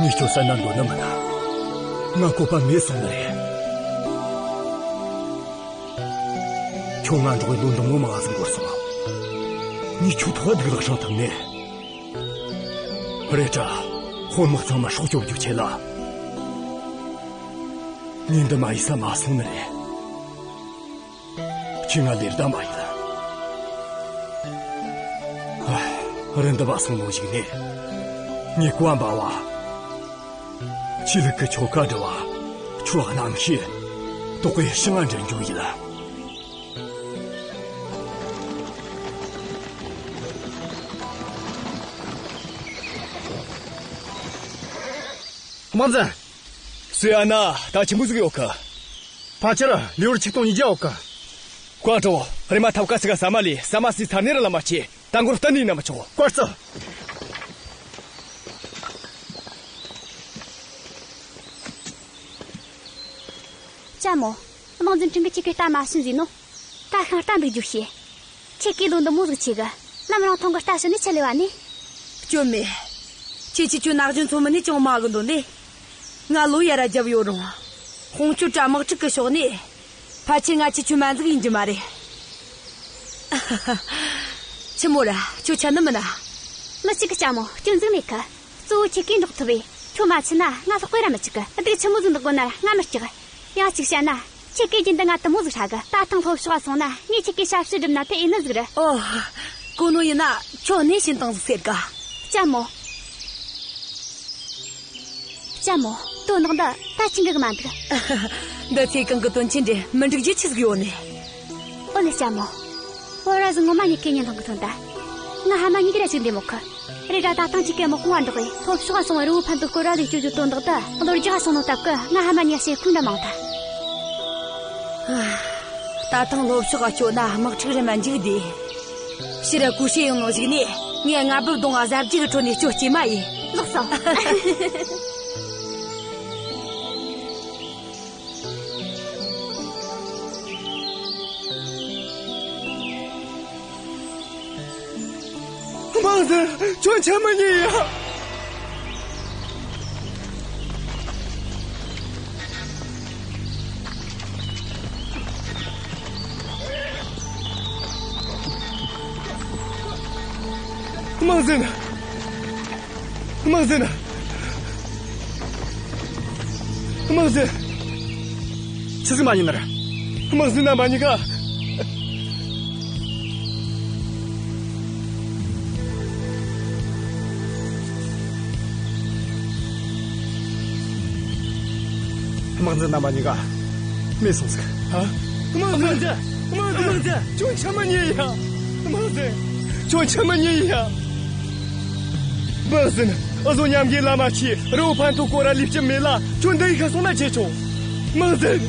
ངས་ཁྱོད་བསད་ན་འདོད་ནི་མིན། ང་བཀོད་པ་མེད་སོང་ནི་རེད། ཁྱོད་ང་འགྲོགས་ལོ་འདི་མོ་མང་ཟིག་འགོར་སོང་། ངས་ཁྱོད་ཐོག་སྡུག་ལག་ཤང་ཐུབ་ནས། རེད་དྲ། དཔོན་དམག་ཚང་མ་སྲོག་སྐྱོབ་རྒྱུ་ཆེ་ལ། ངས་འདི་མ་ཡེད་ས་མ་སོང་ནི་རེད། ཁྱོས་ང་ལེ་བདའ་མ་ཡེད། ཨ། རི་འདབས་སོང་ནོ་ཞིག་ནས། ངས་བཀའ་འབའ་བ། ཆོས་ལུགས་ཀྱི་ཆོ་ག་སྒྲུབ་བ། ཆོས་རྣམ་ཤེས། དོགས་པའི་ཞིང་ང་འདྲེན་རྒྱུ་ཡིན་ལ། དམག་འཛིན། སུའི་ཨ་ན་ད་ཆི་མོ་ཟིག་ཡོད་གི། ཕལ་ཆེར་ལེའུར་ཆིག་སྟོང་ཉིས་བརྒྱ་ཡོད་གི། ཀོང་ཀྲོ། རེམ་མ་ཐབ་ཀ་ཚི་ག་ཟ་མ་ལས་ཟ་མ་ཟོས་ཚར་ནས་ར་ལམ་མ་ཆས། ད་འགོར་གཏན་ནས་ན་མི་ཆོག། ཀོ་ཙི། ལྕམ་མོ། དམག་འཛིན་ཁྲིན་གིས་ཁྱེད་ཀྱི་རྟ་མ་བྱིན་ཟེར་ནོ། ད་ཤིང་རྟ་འདུག་རྒྱུ་བྱེད། ཁྱེད་ཀྱིས་ལོ་འདི་མོ་ཟིག་ཆེ་གི། ལམ་རིང་ཐུང་གི་རྟ་ཞོན་ནས་ཆི་ལས་བ་ནི། སྐྱོན་མེད། ཁྱེད་ཀྱིས་ཁྱོད་ན་གཞོན་ཚོ་མིན་ནས་ཅང་མ་གི་འདོད་ནི། ང་ལོ་ཡར་རྒྱབ་ཡོད་རུང་། ཧོང་ཆུ་དྲ་དམག་འཁྲུག་གི་ཕྱོགས་ནས། ཕལ་ཆེར་ང་ཁྱེད་ཆུ་མ་འཛུགས་ཡིན་རྒྱུ་མ་རེད། ཆི་མོ་ར་ཁྱོད་ཆ་ནི་མིན་ན། མི་གཅིག་གི་ལྕམ་མོ། སྐྱོན་འཛུགས་མེད་གི། གཙོ་བོ་ཁྱེད་ཀྱིས་འགྲོགས་ཐུབ་བས། ཁྱོད་མ་ཆི་ན་ང་ལྷག་པའི་ར་མི་གཅིག་གི། སྡུག་ཆི་མོ་ཟིག་འདུག་གོ་ན་ར་ང་མི་སྐྲག། ཡང་གཅིག་བཤད་ན། ཁྱེད་ཀྱིས་རྒྱུན་དུ་ང་དུ་མོ་ཟིག་ཧྲ་གི། ད་ཐེངས་ལྷོ་ཕྱོགས་སོང་ན་ངས་ཁྱེད་ཀྱི་ཞབས་ཕྱི་སྒྲུབ་ན་དེ་ཡིན་ནི་ཟིག་རེད། ཨོ། གོ་ནོ་ཡིན་ན་ཁྱོད་གནས་བྱིན་བཏང་ཟིག་ཟེར་ག། ལྕམ་མོ། ལྕམ་མོ། དོན་དག་འདི་ད་ཅི་འགྲིག་མ་འདུག། འདི་ཚེ་གང་གི་དོན་ཆེན་འདྲ་མི་འགྲིག་རྒྱུ་ཆི་ཟིག་ཡོད་ནི། ཨོ་ལེ་ལྕམ་མོ། བོད་ར་ཟིག་ངོ་མ་ཉི་ཁེ་ཉི་ལྷང་གི་ཐོན་ད། ང་ཧ་མ་ཉི་གི་ར་ཞིག་འདེམ་མོ་ཁི། རེད་ར་ད་ཐང་ཅིག་གི་དམག་དཔུང་བ་འགྲོགས་ཡིན། ལྷོ་ཕྱོགས་སོང་བའི་རི་བོ་ཕན་ཏུ་སྐོར་ར་ལས་སྐྱོ་རྒྱུ་དོན་དག་ད་ལོ་རྒྱག་སོང་ནོ་སྟབས་གི། ང་ཧ་མ་ཉི་ཞེ་ཁུངས་འདྲ་མང་ད། ད་ཐང་ལྷོ་ཕྱོགས་སྐྱོ་ན་དམག་འཁྲུག་རེ་མ་འཇིག་དེ། ཕྱིར་ཀུ་ཤེ་ཡོང་ནོ་ཞིག་ནས་ངས་ང་བུ་གདོང་ང་གཟབ་རྒྱས་ཀྱི་ཁྲོད་ནས་སྐྱོ་སྐྱེས་མ་ཡིན། ལགས་སོ། དམག་འཛིན། ཁྱོད་ཆ་མི་ཉན་ཡ། དམག་འཛིན། དམག་འཛིན། དམག་འཛིན། ཆི་ཟིག་མ་ཉན་ནར། དམག་འཛིན་ན་མ་ཉན་ག། དམག་འཛིན་རྣམ་པ་གཉིས་ཀ་མེད་སོང་ཟིག། ཧ། དམག་འཛིན། དམག་འཛིན། དམག་འཛིན། ཁྱོད་ཆ་མ་ཉན་ཡ། དམག་འཛིན། ཁྱོད་ཆ་མ་ཉན་ཡ། དམག་འཛིན། འུ་ཟོ་མཉམ་གི་ལམ་མ་ཆས། རི་བོ་ཕན་ཐོགས་སྐོར་ར་ལས་ཀྱི་མེད་ལ། ཁྱོད་འདི་ཡི་ཁ་སོང་ན་ཆེ་ཆོག། དམག་འཛིན།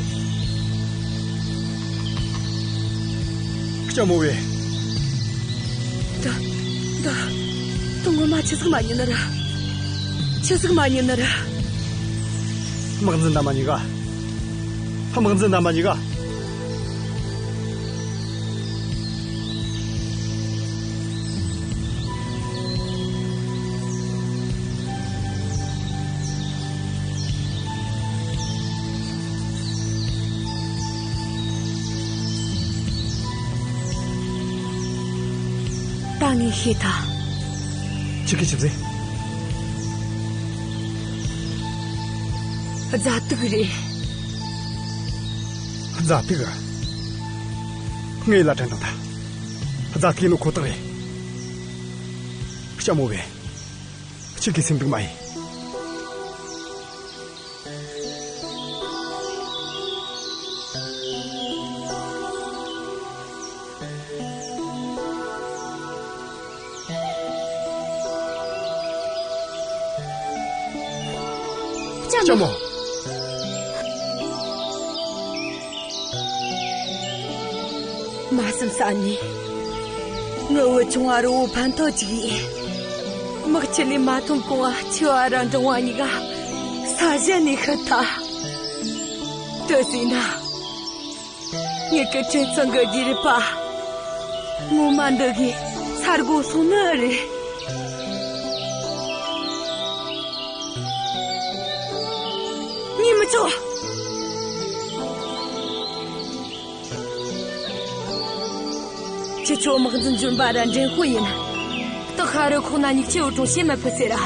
ལྕམ་མོ་བས། ད། ད། ད་ངོ་མ་ཆི་ཟིག་མ་ཉན་ནར། ཆི་ཟིག་མ་ཉན་ནི་རེད། དམག་འཛིན་རྣམ་པ་གཉིས་ཀ། དམག་འཛིན་རྣམ་པ་གཉིས་ཀ། ད་ངས་ཤེས་ཐལ། ཁྱེད་ཀྱིས་ཆི་ཟེར། རྫ་དུག་རེད། རྫ་དུག་ཨ། ངས་ལ་དྲན་དང་ད། རྫ་དུག་ཡིན་ནོ་ཁོ་ཐག་རེད། ལྕམ་མོ་བེ། ཁྱེད་ཀྱིས་སེམས་སྡུག་མ་ཡེ། ལྕམ་མོ། ལྕམ་མོ། མ་བསམ་ས་ནས། ངའི་བུ་ཆུང་བ་རི་བོ་ཕན་ཐོགས་ཅིག་ཡིན། དམག་ཁྲིད་ལས་མ་ཐོན་གོང་ང་ཆེ་བ་ར་འབྲིང་བ་གཉིས་ཀ་ས་གཞན་ནས་ཤི་ཐལ། དེ་ཟིན་ན། ངེད་ཀྱི་ཁྲིན་ཚང་གི་རྒྱུད་རིགས་པ་ངོ་མ་འདི་གའི་ས་སྒོ་སོང་ནི་རེད། ཉན་མི་ཆོག་ཁྱེད་ཚོ་དམག་འཛིན་ལྗོན་པ་ར་འདྲེན་དཔོན་ཡིན། སྟག་ཤ་རི་ཁོག་ན་སྙིགས་ཆེ་བོ་གྲོང་ཤེས་མེད་ཕུད་ཟེར་ར།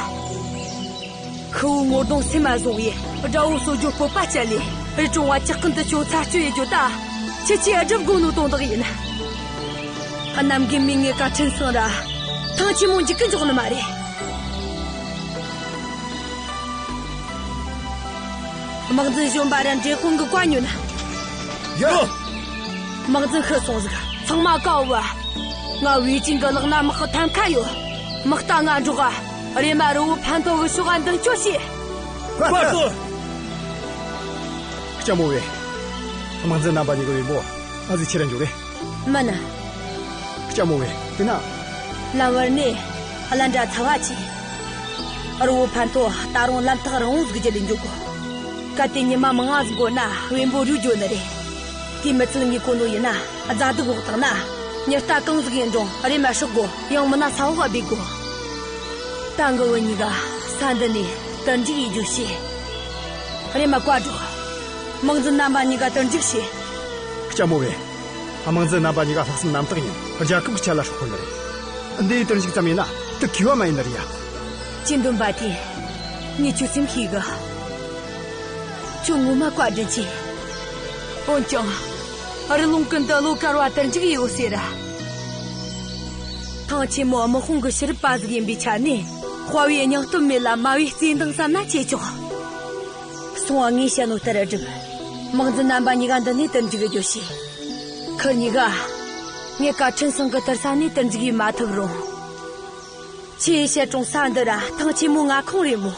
ཤི་བོའི་ངོ་གདོང་སེམས་མ་བཟུང་བས་དགྲ་བོ་གསོད་རྒྱུ་སྤོབས་པ་བསྐྱེད་ལས་རི་གྲོང་བ་ཇག་རྐུན་དུ་སྐྱོ་ཚ་སྐྱོ་ཡི་རྒྱུ་ད། ཁྱེད་ཀྱིས་སྒྲུབ་དགོས་ནོ་དོན་དག་ཡིན། གནམ་རྒན་མིག་ངེད་ཀ་ཁྲིན་ཚང་ར་ཐང་ཆེན་མོ་འཇིག་གི་འཇོག་ནི་མ་རེད། དམག་འཛིན་གཞོན་པ་ར་འདྲེ་དཔོན་གི་བཀའ་ཉོན། ཡོད། དམག་འཛིན་ཤི་སོང་ཟིག་ཚང་མ་བཀའ་ཕོབས། ང་ཝེ་ཅིན་གི་ལག་ན་དམག་གི་ཐམ་ཁ་ཡོད། དམག་རྟ་ང་འགྲོགས། རེམ་མ་རི་བོ་ཕན་ཐོགས་གི་ཕྱོགས་ག་མདུན་སྐྱོད་བྱོས། ལགས་སོ། ལྕམ་མོ་བེ། དམག་འཛིན་རྣམ་པ་གཉིས་ཀྱི་བེམ་པོ་ཨ་ཟིག་ཁྱེར་ར་འགྱོ་རེ། མིན། ལྕམ་མོ་བེ། དེ་ན། ལམ་བར་ནས་ལན་གྲྭ་ཚ་བ་ཆེ། རི་བོ་ཕན་ཐོགས་ད་རུང་ལམ་ཐག་རིང་བོ་ཟིག་བརྒྱུད་ལས་འགྱོ་དགོས། གལ་ཏེ་ཉི་མ་མང་ང་ཟིག་འགོར་ན་བེམ་པོ་རུལ་འགྱོ་ནི་རེད། དེ་མི་ཚད་ངས་གོ་ནོ་ཡིན་ན་རྫ་དུག་འོག་བཏང་ན། མྱུར་རྟ་གང་ཟིག་ཡིན་རུང་རེམ་མ་སྲེག་དགོས། ཡང་མིན་ན་ས་འོག་ག་སྦས་དགོས། ད་ངའི་བུ་གཉིས་ཀ་ས་འདི་ནས་དུར་འཇུག་ཡེད་རྒྱུ་བྱོས། རེམ་མ་བཀའ་སྒྲོགས། དམག་འཛིན་རྣམ་པ་གཉིས་ཀ་དུར་འཇུག་བྱོས། ལྕམ་མོ་བེ། དམག་འཛིན་རྣམ་པ་གཉིས་ཀ་ལྷག་བསམ་རྣམ་དག་ཡིན། རྒྱལ་ཁབ་ཀྱི་ཆེད་ལ་སྲོག་ཤོར་ནི་རེད། འདི་ཡི་དུར་འཇུག་ཙམ་ཡིན་ན་དེ་གུས་པ་མ་ཡིན་ནི་རེད་ཡ། ཅི་འདོན་པ་དེ། ངས་ཁྱོད་སེམས་ཤེས་གི། ཁྱོད་ངོ་མ་བཀའ་དྲིན་ཆེ། འོན་ཀྱང་། རི་ལུང་ཀུན་ཏུ་ལོ་དཀར་བ་དུར་འཇུག་ཡེད་འོ་ཟེར། ཐང་ཆེན་མོ་དམག་དཔུང་གི་ཕྱི་རབས་པ་ཟིག་ཡིན་པའི་ཆ་ནས། དཔའ་བོའི་སྙིང་སྟོབས་མེད་ལ་དམའ་བའི་བརྩེ་འདང་བསམ་ན་ཆེ་ཆོག་སོང་བ་ངས་བཤད་ནོ་ལྟར་སྒྲུབ། དམག་འཛིན་རྣམ་པ་གཉིས་ཀ་འདི་ནས་དུར་འཇུག་རྒྱུ་བྱོས། ཁུ་གཉིས་ཀ། ངེད་ཀ་ཁྲིན་ཚང་གི་དུར་ས་ནས་དུར་འཇུག་ཡེད་མ་ཐུབ་རུང་། ཁྱེད་ཡི་བཤད་གྲོང་ས་འདི་ར་ཐང་ཆེན་མོ་མངའ་ཁོངས་རེད་མོ།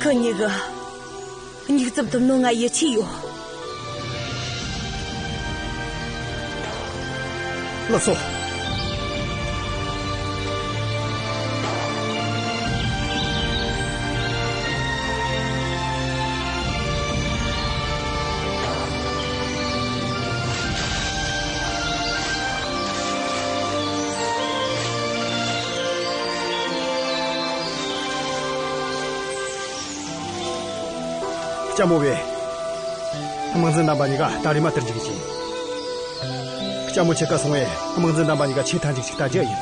ཁུ་གཉིས་ཀ། མྱིག་བཙུམ་ཐུབ་ནོ་ང་ཡིད་ཆེས་ཡོད། ལགས་སོ། ལྕམ་མོ་བེ། དམག་འཛིན་རྣམ་པ་གཉིས་ཀ་ད་རེས་མ་དུར་འཇུག་གི་ཅིང་། ལྕམ་མོ་ཁྱེད་ཀ་སོང་བས་དམག་འཛིན་རྣམ་པ་གཉིས་ཀ་ཆེས་མཐའ་མཇུག་ཅིག་ལྟ་རྒྱུ་ཡིན།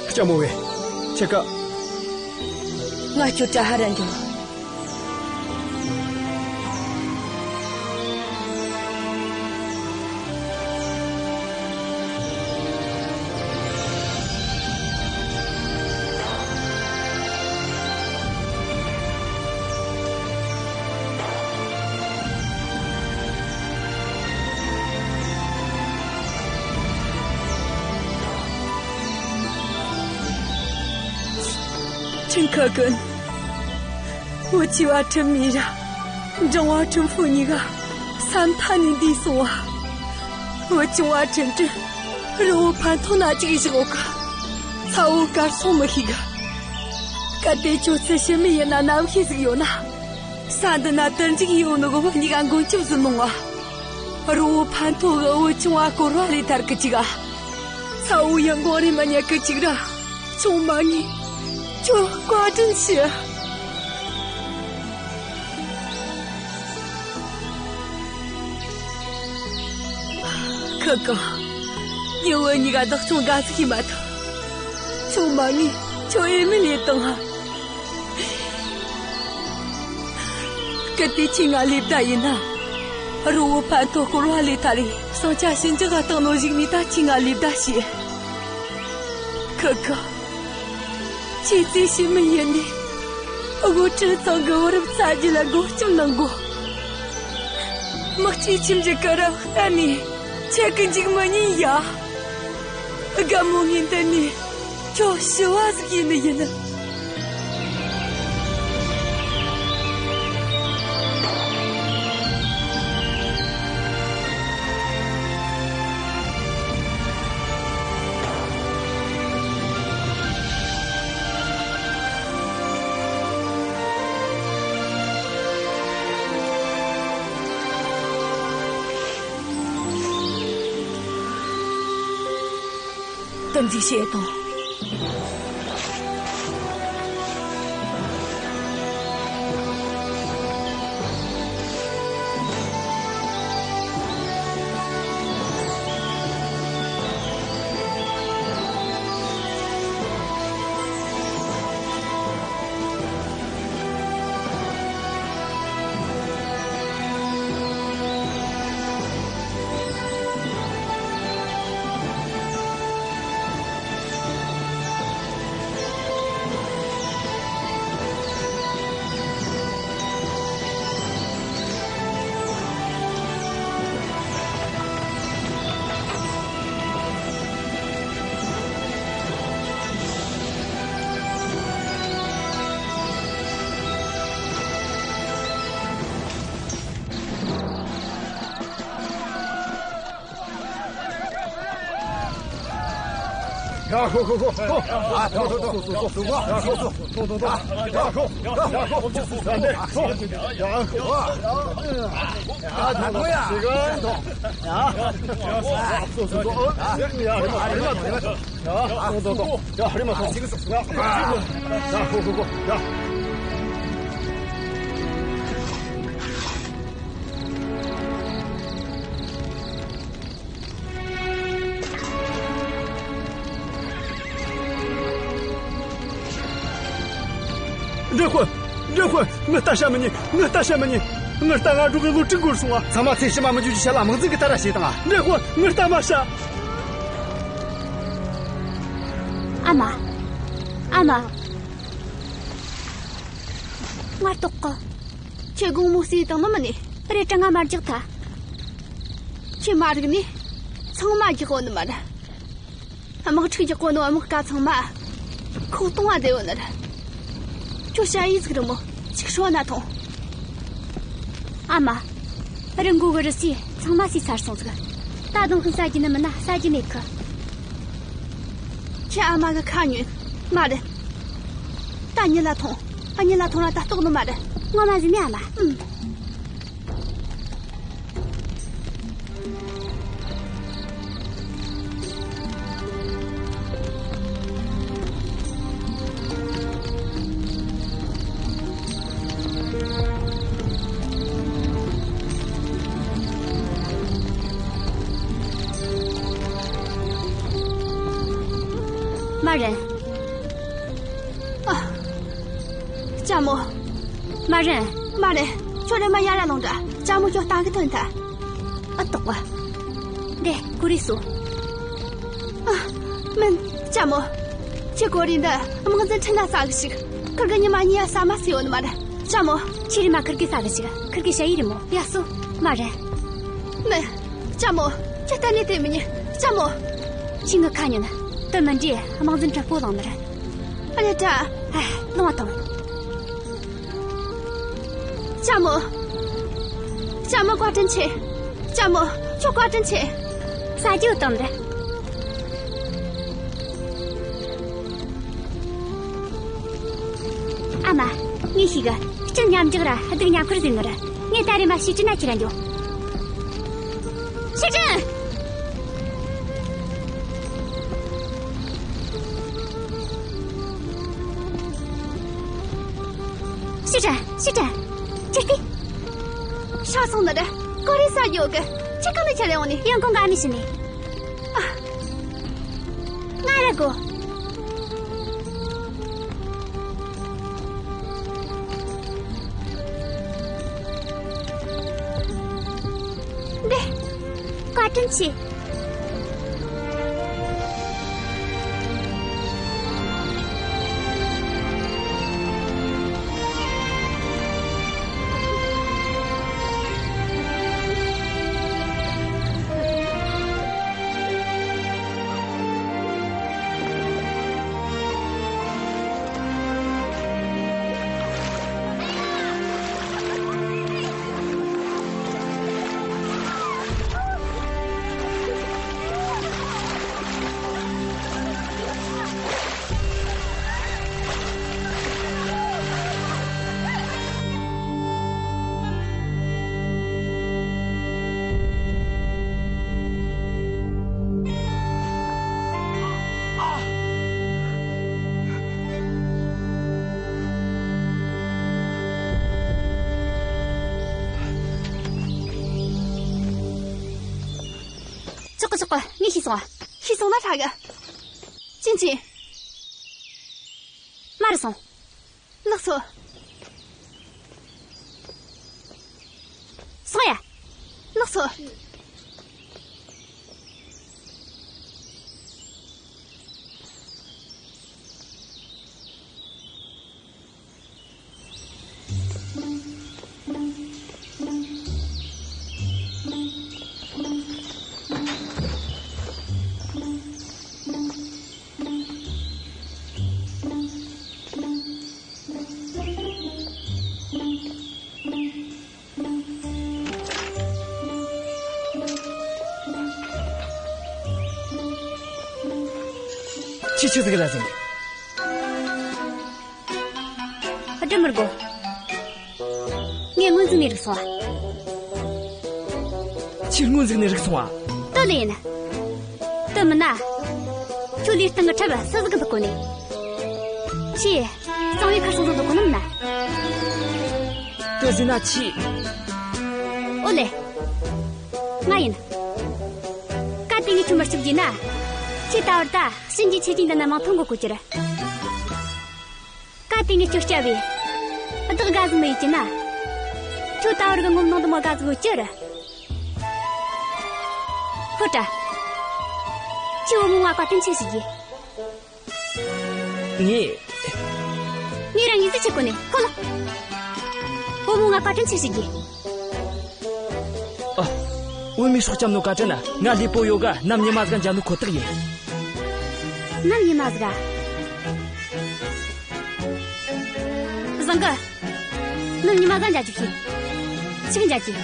ལྕམ་མོ་བེ། ཁྱེད་ཀ། ང་ཁྱོད་བཀྲ་ཧ་ར་འགྱོ། ཁྲིན་ཁ་ཀུན། བུ་ཆེ་བ་ཁྲིན་མི་ར། འབྲིང་བ་ཁྲིན་ཧྥུ་གཉིས་ཀ་ས་མཐའ་ནས་འདས་སོང་བ། བུ་ཆུང་བ་ཁྲིན་ཀྲིན། རི་བོ་ཕན་ཐོགས་ན་ཅིག་བཞག་འོག་གི། ཚ་བོ་གར་སོང་མི་ཤེས་གི། གལ་ཏེ་ཁྱོད་ཚེ་ཕྱི་མའི་ཡུལ་ན་རྣམ་ཤེས་ཟིག་ཡོད་ན། ས་འདི་ན་དུར་འཇུག་ཡོད་ནོ་གི་བུ་གཉིས་ཀ་མགོན་སྐྱབས་སུ་གནང་བ། རི་བོ་ཕན་ཐོགས་གི་བུ་ཆུང་བ་སྐོར་བ་ལས་ཐར་གི་ཅིག་ག། ཚ་བོ་ཡང་གོང་རེ་མ་ཉལ་གི་ཅིག་ར། ཆུང་མ་ངས་ཁྱོད་བཀའ་དྲིན་ཆེ། ཁི་ཁི། ཉི་འུ་གཉིས་ཀ་བདག་སྐྱོང་དགའ་ཟིག་ཡིན་མ་ཐུབ། ཆུང་མ་ངས་ཁྱོད་ཨེ་མི་ལས་བཏང་ཧ། གལ་ཏེ་ཁྱེད་ང་ལེ་བདའ་ཡིན་ན། རི་བོ་ཕན་ཐོགས་སྐོར་བ་ལས་ཐར་རེ་ཟིང་ཆ་ཞི་འཇགས་ག་བཏང་ནོ་ཞིག་ནས་ད་ཁྱེད་ང་ལེ་བདའ་བྱེད། ཁི་ཁི། ཁྱེད་ཚེ་ཕྱི་མའི་ཡུལ་ནས་དབུ་ཁྲིད་ཚང་གི་བུ་རབས་ཚ་རྒྱུད་ལ་མགོ་སྐྱོར་གནང་དགོ། དམག་སྤྱི་ཁྱིམ་གྱི་སྐུ་རབས་གཏན་ནས་ཆད་གི་འཇུག་མི་ཉན་ཡ། རྒན་མོ་ངས་འདི་ནས་ཁྱོད་ཞུ་བ་ཟིག་ཡིན་ནི་ཡིན། དམ་ཚིག་བྱེད་དང་། འདྲེ་དཔོན། འདྲེ་དཔོན། ངའི་རྟ་བཤའ་མི་ཉན། ངའི་རྟ་བཤའ་མི་ཉན། ངའི་རྟ་ང་འགྲོ་གི་བློ་དྲིན་གོར་སོང་བ། ཚང་མ་ཚེ་ཕྱི་མ་མི་འགྱུར་གྱི་ཆེད་ལ་དམག་འཛིན་གྱི་རྟ་ར་བྱས་དང་། འདྲེ་དཔོན། ངའི་རྟ་མ་བཤའ། ཨ་མ། ཨ་མ། ང་ལྟོགས་གི། ཁྱེད་དགོང་མོ་ཟས་བཏང་ནི་མིན་ནི། རེད་དྲ་ང་མ་རྒྱག་ཐལ། ཁྱེད་མ་རིག་ནི། ཚང་མ་རྒྱག་གོ་ནི་མ་རེད། དམག་འཁྲུག་རྒྱག་གོ་ནོ་དམག་སྐབས་ཚང་མ་ཁོག་སྟོང་བ་བསྡད་ཡོད་ནི་རེད། ཁྱོད་ཞ་ཡི་ཟིག་རི་མོ་ཅིག་ཧྲོ་ན་ཐོང་། ཨ་མ། རི་མགོ་གི་རི་སུས་ཚང་མ་ཟོས་ཚར་སོང་ཟིག་ད་དོན་ཤིང་ཟ་རྒྱུ་ནི་མིན་ན་ཟ་རྒྱུ་མེད་གི། ཁྱེད་ཨ་མ་གི་ཁ་ཉོན། མ་རེད། ད་གཉིད་ལ་ཐོང་། ཨ། གཉིད་ལ་ཐོང་ར་ད་ལྟོགས་ནི་མ་རེད། ངོ་མ་ཟིན་ནི་ཨ་མ། ཨུམ། མ་རེད། ཨ། ལྕམ་མོ། མ་རེད། མ་རེད། ཁྱོད་རེམ་མ་ཡར་ར་ལོངས་དྲ། ལྕམ་མོ་ཁྱོད་ལྟ་གི་ཐོན་ཐལ། ཨ། ལྟོགས་པ། འདི་ཀུ་རེ་སོ། ཨ། མིན། ལྕམ་མོ། ཁྱེད་ཀོ་རེ་འདི་དམག་འཛིན་ཁྲིན་ལ་ཟ་གི་ཞིག་ཁིར་གི་ཉི་མ་གཉིས་ཡ་ཟ་མ་ཟོས་ཡོད་ནི་མ་རེད། ལྕམ་མོ། ཁྱེད་རེམ་མ་ཁིར་གི་ཟ་གི་ཞིག་ཁིར་གི་ཞ་ཡི་རེད་མོ། ཡ་སོ། མ་རེད། མིན། ལྕམ་མོ། ཁྱེད་གཏན་ནས་དེ་མི་ཉན། ལྕམ་མོ། ཁྱེད་ངའི་ཁ་ཉོན། དེ་མིན་དྲ་དམག་འཛིན་ཁྲིན་སྤོ་ལངས་ནི་རེད། ཨ་ལེ་དྲ། ཨ། ལོང་བ་དང་། ལྕམ་མོ། ལྕམ་མོ་བཀའ་དྲིན་ཆེ། ལྕམ་མོ། ཁྱོད་བཀའ་དྲིན་ཆེ། ཟ་རྒྱུ་བཏང་རེད། ཨ་མ། ངས་ཤེས་གི། སྤྱིར་མཉམ་འཇོག་ར་སྡུག་མཉམ་ཁུར་ཟེར་ནི་ར། ངས་ད་རེས་མ་ཤེས་ཀྱི་ན་ཁྱེད་ར་འགྱོ། ཤེས་ཀྱི། ཤེས་ཀྱི། ཤེས་ཀྱི། ཅི་སྟེ། ཤ་སོང་ནི་ར། ཀོ་རེ་ས་ཡོད་གི། ཁྱེད་གང་ནས་ཁྱེར་ཡོང་ནི། ཡོང་ཁུངས་ག་མི་ཤེས་ནི། ང་ར་གོ། འདི། བཀའ་དྲིན་ཆེ། ཆོག་གི་ཆོག་གི། ངས་ཤེས་སོང་ཨ། ཤེས་སོང་ན་ཧྲ་གི། ཅིན་ཅིན། མར་སོང་། ལགས་སོ། སོང་ཡ། ལགས་སོ། ཁྱེད་ཆི་ཟིག་ལ་ཟིག་སྒྲུབ་མི་དགོས། ངས་སྔོན་ཟིག་ནས་རིག་སོང་བ། ཁྱེད་སྔོན་ཟིག་ནས་རིག་སོང་བ། དེ་ལས་ཡིན། དེ་མིན་ན། ཁྱོད་ལས་སྟེང་གི་ཁྲབ་སུ་ཟིག་གི་འདུག་གོ་ནས། ཁྱེད། གཙང་བོའི་ཁར་སོང་ཟིག་འདུག་གོ་ནམ་ན། དེ་ཟིན་ན་ཁྱེད། ཨོ་ལེ། ང་ཡིན། གལ་ཏེ་ངས་ཁྱོད་མི་སྐྱོབ་རྒྱུ་ན། ཁྱེད་ད་བར་ད་གཤིན་རྗེ་ཆོས་ཀྱི་མདུན་ན་མིང་ཐོ་འགོད་དགོས་རྒྱུ་རེད། གལ་ཏེ་ངས་ཁྱོད་སྐྱབས་བས། བདག་དགའ་ཟིག་མི་ཡིན་རྒྱུ་ན། ཁྱོད་ད་བར་གི་ངོམ་ནང་དུ་མོ་དགའ་ཟིག་ཡོད་རྒྱུ་རེད། ཧོ་ཏྲ། ཁྱོད་བུ་མོ་ང་བཀའ་དྲིན་ཆེ་ཞུ་རྒྱུ། ངས། ངས་རང་ངོས་ཟིག་ཆེ་གོ་ནས་ཁོ་ལ། བུ་མོ་ང་བཀའ་དྲིན་ཆེ་ཞུ་རྒྱུ། ཨ། བུད་མེད་སྲོག་སྐྱབས་ནོ་བཀའ་དྲིན་ན་ང་ལུས་པོ་ཡོད་ག་ནམ་ཉི་མ་ཟིག་འཇལ་ནོ་ཁོ་ཐག་ཡིན། ནམ་ཉི་མ་ཟིག་ག་བཟང་གི། ནམ་ཉི་མ་ཟིག་འཇལ་རྒྱུ་ཤེས། ཆི་གི་འཇལ་རྒྱུ།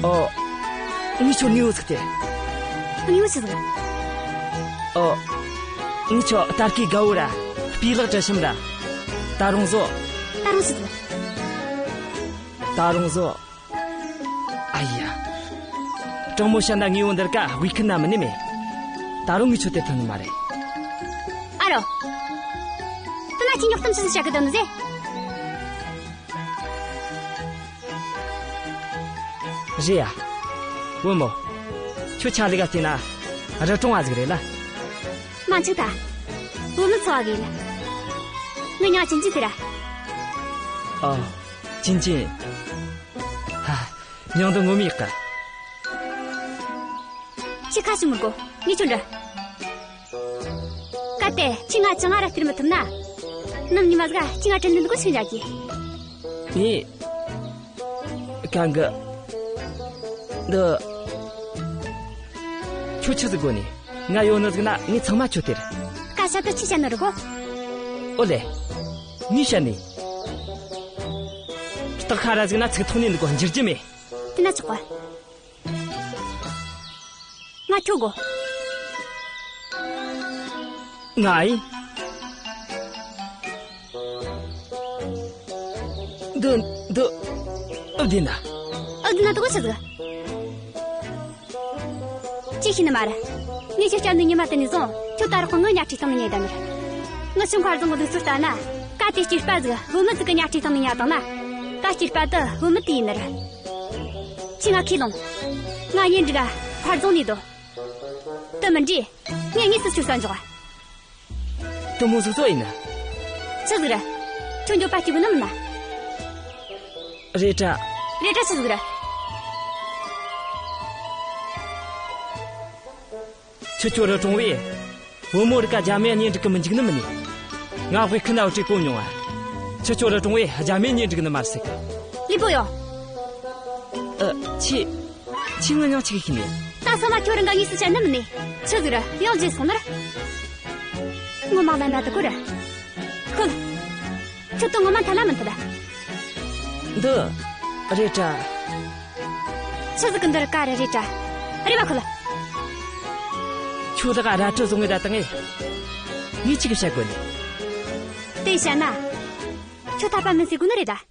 ཨོ། ངས་ཁྱོད་དངོས་པོ་ཟིག་སྟེར། དངོས་པོ་ཆི་ཟིག་ཨོ། ངས་ཁྱོད་སྟར་གི་དགའ་བོ་ར། སྤུས་ལེགས་དྲི་ཞིམ་ར། ད་རུང་བཟོ། ད་རུང་ཆི་ཟིག་ད་རུང་བཟོ། ཨ་ཡ། དྲང་མོ་བཤད་ན་ངའི་བུ་འདིར་ཀ་དབུས་ཁུལ་ན་མི་ནི་མེད། ད་རུང་ངས་ཁྱོད་དེ་ཐོན་ནི་མ་རེད། ཨ་རོ། དེ་ན་ཁྱེད་ཉོག་གཏམ་ཆི་ཟིག་བཤད་གི་འདུག་ནི་ཟེ། རེད་ཡ། བུ་མོ། ཁྱོད་ཆ་ལི་ག་བལྟས་ན་རི་གྲོང་བ་ཟིག་རེད་ལ། མ་འཆུག་ད། བུ་མོ་འཚོ་བ་གི་ཡིན། ངའི་མྱིང་ཅིན་ཅིན་ཟེར་ར། ཨ། ཅིན་ཅིན། ཧ། མྱིང་འདི་ངོ་མ་ཡག་གི། ཁྱེད་ཁ་ཞིག་མི་དགོས། ངས་ཁྱོད་འདྲི། གལ་ཏེ་ཁྱེད་ང་ཅང་ང་ར་སྟེར་མི་ཐུབ་ན། ནམ་ཉི་མ་ཟིག་ཁྱེད་ང་དྲིན་ལན་འདི་གོ་ཆི་འཇལ་གི། ངས། གང་གི། འདི། ཁྱོད་ཆི་ཟིག་དགོས་ནི། ང་ཡོད་ནི་ཟིག་ན་ངས་ཚང་མ་ཁྱོད་སྟེར། སྐད་ཆ་དེ་ཁྱོས་བཤད་ནི་རེད་གོ། ཨོ་ལེ། ངས་བཤད་ནི། སྟག་ཁ་ར་ཟིག་ན་ཚིག་ཐོག་ནས་འདི་གོ་འགྱུར་རྒྱུ་མེད། དེ་ན་ཆོག་ག་ང་ཁྱོད་དགོས། ང་ཡིན། འདི། འདི། ཨུ་བདེན་ན། ཨུ་བདེན་ན་དུ་གོ་ཆི་ཟིག་ཅི་ཤེས་ནི་མ་རེད། ངས་ཁྱོད་སྐྱབས་ནི་ཉི་མ་དེ་ནས་བཟུང་ཁྱོད་ད་རག་གོ་ངའི་གཉའ་ཁྲིའི་སྟེང་ནས་ཉལ་བསྡད་ནི་རེད། ང་ཆུ་མཁར་རྫོང་གི་ལུགས་སྲོལ་ལྟར་ན། གལ་ཏེ་སྐྱེས་པ་ཟིག་བུད་མེད་ཟིག་གི་གཉའ་ཁྲིའི་སྟེང་ནས་ཉལ་བཏང་ན། ད་སྐྱེས་པ་དེ་བུད་མེད་དེ་ཡིན་ནི་རེད། ཁྱོས་ང་ཁས་ལོངས། ང་གཉེན་སྒྲིག་ག་མཁར་རྫོང་ནས་སྡོད། དེ་མིན་དུས། ངས་དངོས་སུ་ཁྱོད་བསད་འཇོག་དེ་མོ་ཟིག་ཙོ་ཡིན་ན། ཆི་ཟིག་རེད། ཁྱོད་འགྱོད་པ་སྐྱེ་གི་ནི་མིན་ན། རེད་དྲ། རེད་དྲ་ཆི་ཟིག་རེད། ཁྱོད་ཁྱོད་རི་གྲོང་བས། བུ་མོ་རིགས་ཀ་རྒྱ་མིའི་གཉེན་སྒྲིག་གི་མི་འཇུག་ནི་མིན་ནི། ང་དཔེ་ཁི་ན་བྲིས་གོ་མྱོང་ང་། ཁྱོད་ཁྱོད་རི་གྲོང་བས་རྒྱ་མིའི་གཉེན་སྒྲིག་ནི་མ་རེད་ཟེར་གི། ལི་པོ་ཡོ། ཨ། ཆི། ཆི་ངོ་ཉང་ཆི་གི་ཁྱི་ནི། ད་སོ་མ་ཁྱོད་རང་ག་དངོས་སུ་བཤད་ནི་མིན་ནི། ཆི་ཟིག་རེད། ཡང་བརྗེད་སོང་ནི་རེད། ངོ་མ་ལན་ད་དུ་གོ་རེད། ཁོ་ལ། ཁྱོད་དང་ངོ་མ་ཐ་ལ་མི་མཐུན་ལ། འདི། རེད་དྲ། ཆི་ཟིག་གི་འདི་ར་ཀ་རེ་རེད་དྲ། རེད་པ་ཁོ་ལ། ཁྱོད་ད་ག་ར་ཏྲི་བཟུང་ངེ་ད་བཏང་ངེ། ངས་ཅི་གི་བཤད་དགོས་ནི། དེ་བཤད་ན། ཁྱོད་ཐར་པ་མིན་ཟེར་དགོས་ནི་རེད་ད།